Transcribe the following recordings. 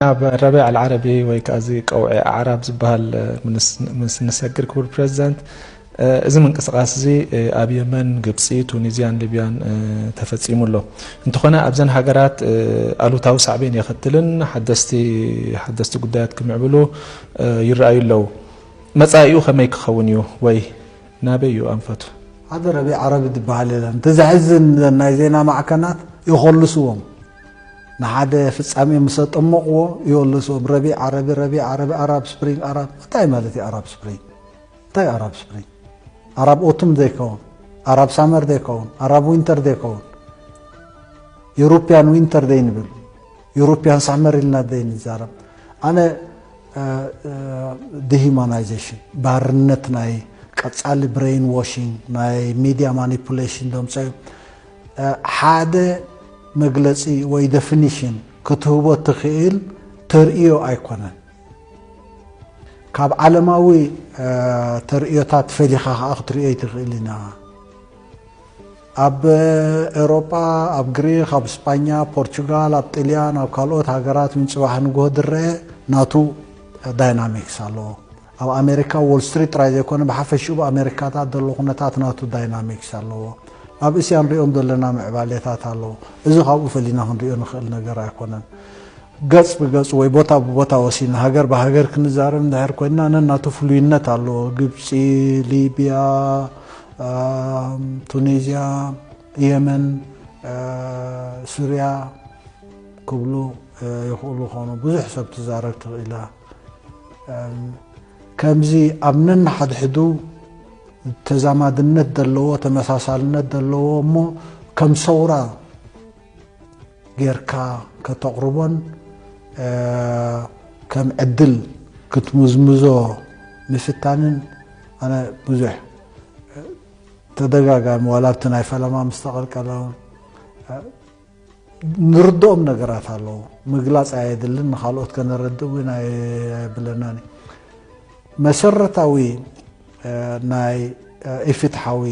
ናብ ረቢዕ ኣልዓረቢ ወይ ከኣ እዚ ቀውዒ ኣዕራብ ዝበሃል ምስ ንሰግር፣ ክቡር ፕረዚደንት፣ እዚ ምንቅስቃስ እዚ ኣብ የመን፣ ግብጺ፣ ቱኒዝያን ሊብያን ተፈጺሙ ኣሎ። እንተኾነ ኣብዘን ሃገራት ኣሉታዊ ሳዕቤን የኸትልን ሓደስቲ ሓደስቲ ጉዳያት ክምዕብሉ ይረኣዩ ኣለዉ። መጻኢኡ ከመይ ክኸውን እዩ ወይ ናበይ እዩ ኣንፈቱ? ሓደ ረቢዕ ዓረቢ ዝበሃል የለን። እቲ ዘሕዝን፣ ናይ ዜና ማዕከናት ይኾልስዎም። ንሓደ ፍጻሜ ምስ ኣጠመቕዎ ይወልስዎም። ረቢዕ ዓረቢ፣ ረቢዕ ዓረቢ፣ ኣራብ ስፕሪንግ፣ ኣራብ፣ እንታይ ማለት እዩ ኣራብ ስፕሪንግ? እንታይ ኣራብ ስፕሪንግ? ኣራብ ኦቱም ዘይከውን፣ ኣራብ ሳመር ዘይከውን፣ ኣራብ ዊንተር ዘይከውን፣ ዩሮፒያን ዊንተር ዘይንብል፣ ዩሮፒያን ሳመር ኢልና ዘይንዛረብ። ኣነ ዲሂማናይዜሽን፣ ባርነት፣ ናይ ቀጻሊ ብሬን ዋሽንግ፣ ናይ ሚድያ ማኒፑሌሽን ዘምጸዩ ሓደ መግለጺ ወይ ደፊኒሽን ክትህቦ ትኽእል ተርእዮ ኣይኮነን። ካብ ዓለማዊ ተርእዮታት ፈሊኻ ከኣ ክትርእዮ ይትኽእል ኢና። ኣብ ኤውሮጳ፣ ኣብ ግሪኽ፣ ኣብ ስጳኛ፣ ፖርቹጋል፣ ኣብ ጥልያን፣ ኣብ ካልኦት ሃገራት እውን ጽባሕ ንግሆ ዝረአ ናቱ ዳይናሚክስ ኣለዎ። ኣብ ኣሜሪካ ዎል ስትሪት ጥራይ ዘይኮነ፣ ብሓፈሽኡ ኣብ ኣሜሪካታት ዘሎ ኩነታት ናቱ ዳይናሚክስ ኣለዎ። ኣብ እስያ ንሪኦም ዘለና ምዕባሌታት ኣለዎ። እዚ ካብኡ ፈሊና ክንሪኦ ንኽእል ነገር ኣይኮነን። ገጽ ብገጽ ወይ ቦታ ብቦታ ወሲድና፣ ሃገር ብሃገር ክንዛረብ እንድሕር ኮይንና፣ ነናቱ ፍሉይነት ኣለዎ። ግብጺ፣ ሊብያ፣ ቱኒዝያ፣ የመን፣ ሱርያ ክብሉ ይኽእሉ ይኾኑ። ብዙሕ ሰብ ትዛረብ ትኽእል እያ። ከምዚ ኣብ ነንሓድሕዱ ተዛማድነት ዘለዎ፣ ተመሳሳልነት ዘለዎ እሞ ከም ሰውራ ጌርካ ከተቕርቦን ከም ዕድል ክትምዝምዞ ምፍታንን ኣነ ብዙሕ ተደጋጋሚ፣ ዋላ ኣብቲ ናይ ፈለማ ምስ ተቐልቀለ እውን ንርድኦም ነገራት ኣለዉ። ምግላጽ ኣየድልን፣ ንኻልኦት ከነረድእ እውን ኣየብለናን እዩ። መሰረታዊ ናይ ኢፍትሓዊ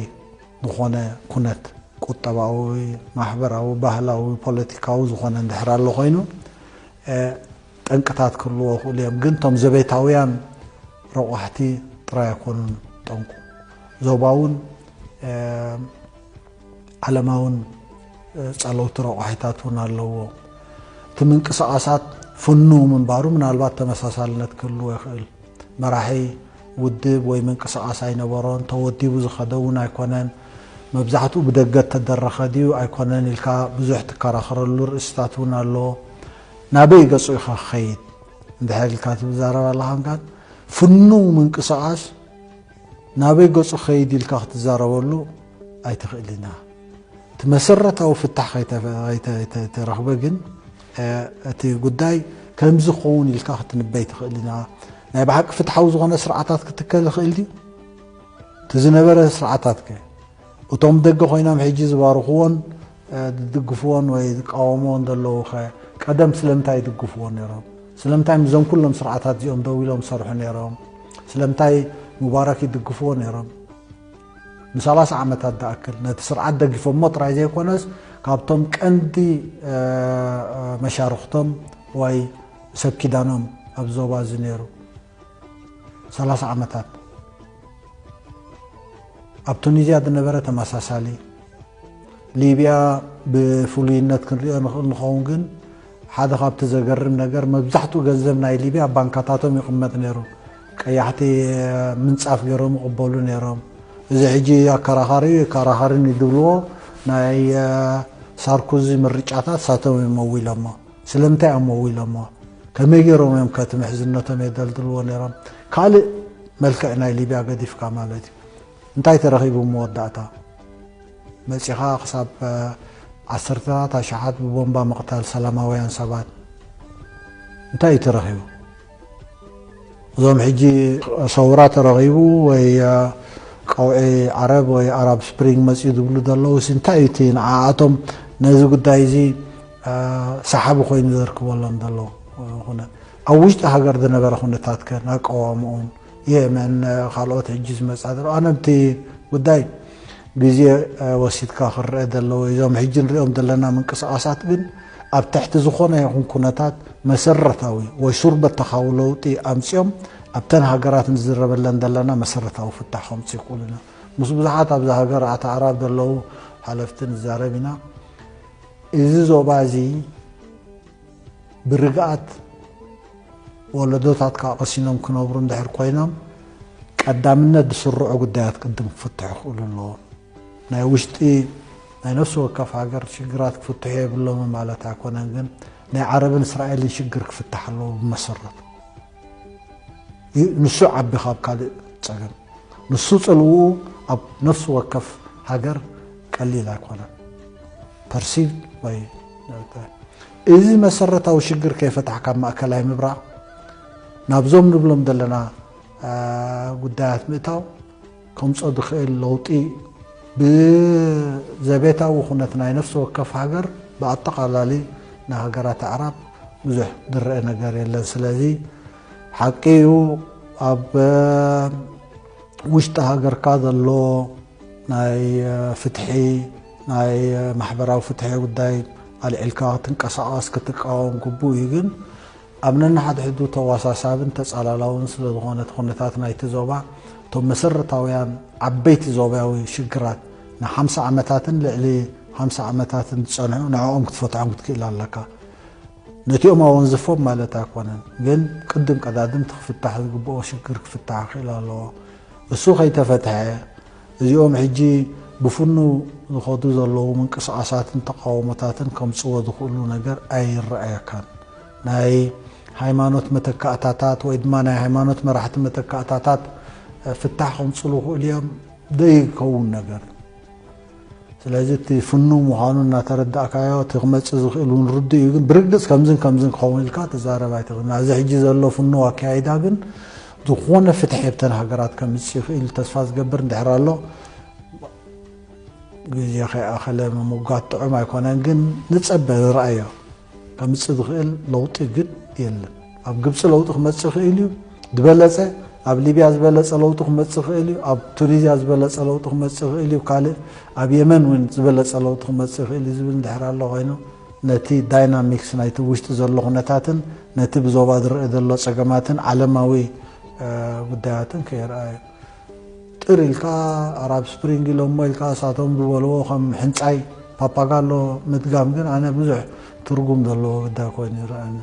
ዝኾነ ኩነት፣ ቁጠባዊ፣ ማሕበራዊ፣ ባህላዊ፣ ፖለቲካዊ ዝኾነ እንድሕር ኣሎ ኮይኑ፣ ጠንቅታት ክህልዎ ይኽእሉ እዮም። ግን እቶም ዘቤታውያን ረቋሕቲ ጥራይ ኣይኮኑን ጠንቁ። ዞባውን ዓለማውን ጸለውቲ ረቋሒታት እውን ኣለዎ። እቲ ምንቅስቓሳት ፍኑው ምንባሩ ምናልባት ተመሳሳልነት ክህልዎ ይኽእል። መራሒ ውድብ ወይ ምንቅስቓስ ኣይነበሮን፣ ተወዲቡ ዝኸደ እውን ኣይኮነን። መብዛሕትኡ ብደገ እተደረኸ ድዩ ኣይኮነን ኢልካ ብዙሕ ትከራኸረሉ ርእስታት እውን ኣሎ። ናበይ ገጹ ኢኻ ክኸይድ እንድሕር ኢልካ ትዛረብ ኣለኻ እምበር፣ ፍኑው ምንቅስቓስ ናበይ ገጹ ክኸይድ ኢልካ ክትዛረበሉ ኣይትኽእልን ኢኻ። እቲ መሰረታዊ ፍታሕ ከይተ-፣ ከይተ-፣ ከይተ-፣ ከይተረኽበ ግን፣ እ፣ እቲ ጉዳይ ከምዚ ክኸውን ኢልካ ክትንበይ ትኽእል ኢና። ናይ ብሓቂ ፍትሓዊ ዝኾነ ስርዓታት ክትከል ይኽእል ድዩ? እቲ ዝነበረ ስርዓታት ከ? እቶም ደገ ኮይኖም ሕጂ ዝባርኽዎን፣ እ፣ ዝድግፍዎን ወይ ዝቃወምዎን ዘለዉ ከ ቀደም ስለምንታይ ይድግፍዎ ነይሮም? ስለምንታይ ምስዞም ኩሎም ስርዓታት እዚኦም ደው ኢሎም ዝሰርሑ ነይሮም? ስለምንታይ ሙባረክ ይድግፍዎ ነይሮም? ንሰላሳ ዓመታት ዝኣክል ነቲ ስርዓት ደጊፎሞ ጥራይ ዘይኮነስ፣ ካብቶም ቀንዲ፣ እ፣ እ፣ መሻርኽቶም ወይ ሰብ ኪዳኖም ኣብ ዞባ እዚ ነይሩ። ሰላሳ ዓመታት። ኣብ ቱኒዝያ ዝነበረ ተመሳሳሊ። ሊብያ ብፍሉይነት ክንሪኦ ንኽእል ንኸውን፣ ግን ሓደ ካብቲ ዘገርም ነገር፣ መብዛሕትኡ ገንዘብ ናይ ሊብያ ኣብ ባንካታቶም ይቕመጥ ነይሩ። ቀያሕቲ ምንጻፍ ገይሮም ይቕበሉ ነይሮም። እዚ ሕጂ ኣከራኻሪ እዩ፣ ኣከራኻሪን እዩ ዝብልዎ፣ ናይ ሳርኮዚ ምርጫታት ሳቶም እዮም መዊሎሞ። ስለምንታይ እዮም መዊሎሞ? ከመይ ገይሮም እዮም ከቲ ምሕዝነቶም የደልድልዎ ነይሮም? ካልእ መልክዕ ናይ ሊብያ ገዲፍካ ማለት እዩ። እንታይ ተረኺቡ መወዳእታ? መጺኻ ክሳብ፣ እ፣ ዓሰርተታት ኣሽሓት ብቦምባ ምቕታል ሰላማውያን ሰባት። እንታይ እዩ ተረኺቡ? እዞም ሕጂ ሰውራ ተረኺቡ ወይ፣ እ፣ ቀውዒ ዓረብ ወይ ኣራብ ስፕሪንግ መጺኡ ዝብሉ ዘለዉ ሲ እንታይ እዩ እቲ ንዓኣቶም ነዚ ጉዳይ እዚ፣ እ፣ ሰሓቢ ኮይኑ ዘርክበሎም ዘለዉ፣ እ፣ ኩነ-፣ ኣብ ውሽጢ ሃገር ዝነበረ ኩነታት ከ፣ ኣቀዋምኦም፣ የመን፣ ካልኦት ሕጂ ዝመጻ ዘሎ። ኣነ ኣብቲ ጉዳይ ግዜ፣ እ፣ ወሲድካ ክረአ ዘለዎ እዩ። እዞም ሕጂ ንሪኦም ዘለና ምንቅስቓሳት ግን ኣብ ትሕቲ ዝኾነ ይኹን ኩነታት መሰረታዊ ወይ ሱር በተኻዊ ለውጢ ኣምጺኦም ኣብተን ሃገራት ንዝረበለን ዘለና መሰረታዊ ፍታሕ ከምጽኡ ይኽእሉና። ምስ ብዙሓት ኣብዚ ሃገር ኣታ ኣዕራብ ዘለዉ ሓለፍቲ ንዛረብ ኢና። እዚ ዞባ እዚ ብርግኣት ወለዶታት ከዓ ቀሲኖም ክነብሩ እንድሕር ኮይኖም ቀዳምነት ዝስርዑ ጉዳያት ቅድም ክፍትሑ ክኽእሉ ኣለዎም። ናይ ውሽጢ ናይ ነፍሲ ወከፍ ሃገር ሽግራት ክፍትሑ የብሎምን ማለት ኣይኮነን፣ ግን ናይ ዓረብን እስራኤልን ሽግር ክፍታሕ ኣለዎ ብመሰረቱ። ንሱ ዓቢ ካብ ካልእ ጸገም፣ ንሱ ጽልውኡ ኣብ ነፍሲ ወከፍ ሃገር ቀሊል ኣይኮነን። ፐርሲቭ ወይ እዚ መሰረታዊ ሽግር ከይፈታሕካ ማእከላይ ምብራቕ ናብዞም ንብሎም ዘለና ጉዳያት ምእታው ከምጾ ዝኽእል ለውጢ ብዘቤታዊ ኩነት ናይ ነፍሲ ወከፍ ሃገር ብኣጠቓላሊ ናይ ሃገራት ኣዕራብ ብዙሕ ዝረአ ነገር የለን። ስለዚ ሓቂ እዩ ኣብ ውሽጢ ሃገርካ ዘሎ ናይ ፍትሒ ናይ ማሕበራዊ ፍትሒ ጉዳይ ኣልዒልካ ክትንቀሳቐስ ክትቃወም ግቡእ እዩ። ግን ኣብ ነንሓድሕዱ ተዋሳሳብን ተጻላላውን ስለ ዝኾነ እቲ ኩነታት ናይቲ ዞባ እቶም መሰረታውያን ዓበይቲ ዞባዊ ሽግራት ንሓምሳ ዓመታትን ልዕሊ ሓምሳ ዓመታትን ዝጸንሑ ንዕኦም ክትፈትሖም ክትክእል ኣለካ። ነቲኦም ኣወንዝፎም ማለት ኣይኮነን፣ ግን ቅድም ቀዳድም እቲ ክፍታሕ ዝግብኦ ሽግር ክፍታሕ ክኽእል ኣለዎ። እሱ ከይተፈትሐ እዚኦም ሕጂ ብፍኑ ዝኸዱ ዘለዉ ምንቅስቓሳትን ተቃውሞታትን ከምጽዎ ዝኽእሉ ነገር ኣይረኣየካን። ናይ ሃይማኖት መተካእታታት ወይ ድማ ናይ ሃይማኖት መራሕቲ መተካእታታት ፍታሕ ከምጽሉ ይኽእሉ እዮም። ዘይከውን ነገር። ስለዚ እቲ ፍኑ ምዃኑ እናተረዳእካዮ እቲ ክመጽእ ዝኽእል እውን ርዱእ እዩ። ግን ብርግጽ ከምዝን ከምዝን ክኸውን ኢልካ ትዛረብ ኣይትኽእልን። ኣብዚ ሕጂ ዘሎ ፍኑ ኣካይዳ ግን ዝኾነ ፍትሒ ኣብተን ሃገራት ከምጽእ ይኽእል ተስፋ ዝገብር እንድሕር ኣሎ ግዜ ከይኣኸለ ምምጓት ጥዑም ኣይኮነን። ግን ንጸበ ዝረኣዮ ከምጽእ ዝኽእል ለውጢ ግን የለን። ኣብ ግብጺ ለውጢ ክመጽእ ይኽእል እዩ ዝበለጸ፣ ኣብ ሊብያ ዝበለጸ ለውጢ ክመጽእ ይኽእል እዩ፣ ኣብ ቱኒዝያ ዝበለጸ ለውጢ ክመጽእ ይኽእል እዩ፣ ካልእ ኣብ የመን እውን ዝበለጸ ለውጢ ክመጽእ ይኽእል እዩ ዝብል እንድሕር ኣሎ ኮይኑ ነቲ ዳይናሚክስ ናይቲ ውሽጢ ዘሎ ኩነታትን ነቲ ብዞባ ዝረአ ዘሎ ጸገማትን ዓለማዊ ጉዳያትን ከየርኣዩ ጥር ኢልካ ኣራብ ስፕሪንግ ኢሎሞ ኢልካ እሳቶም ዝበልዎ ከም ሕንጻይ ፓፓጋሎ ምድጋም ግን ኣነ ብዙሕ ትርጉም ዘለዎ ጉዳይ ኮይኑ ይረኣኒ።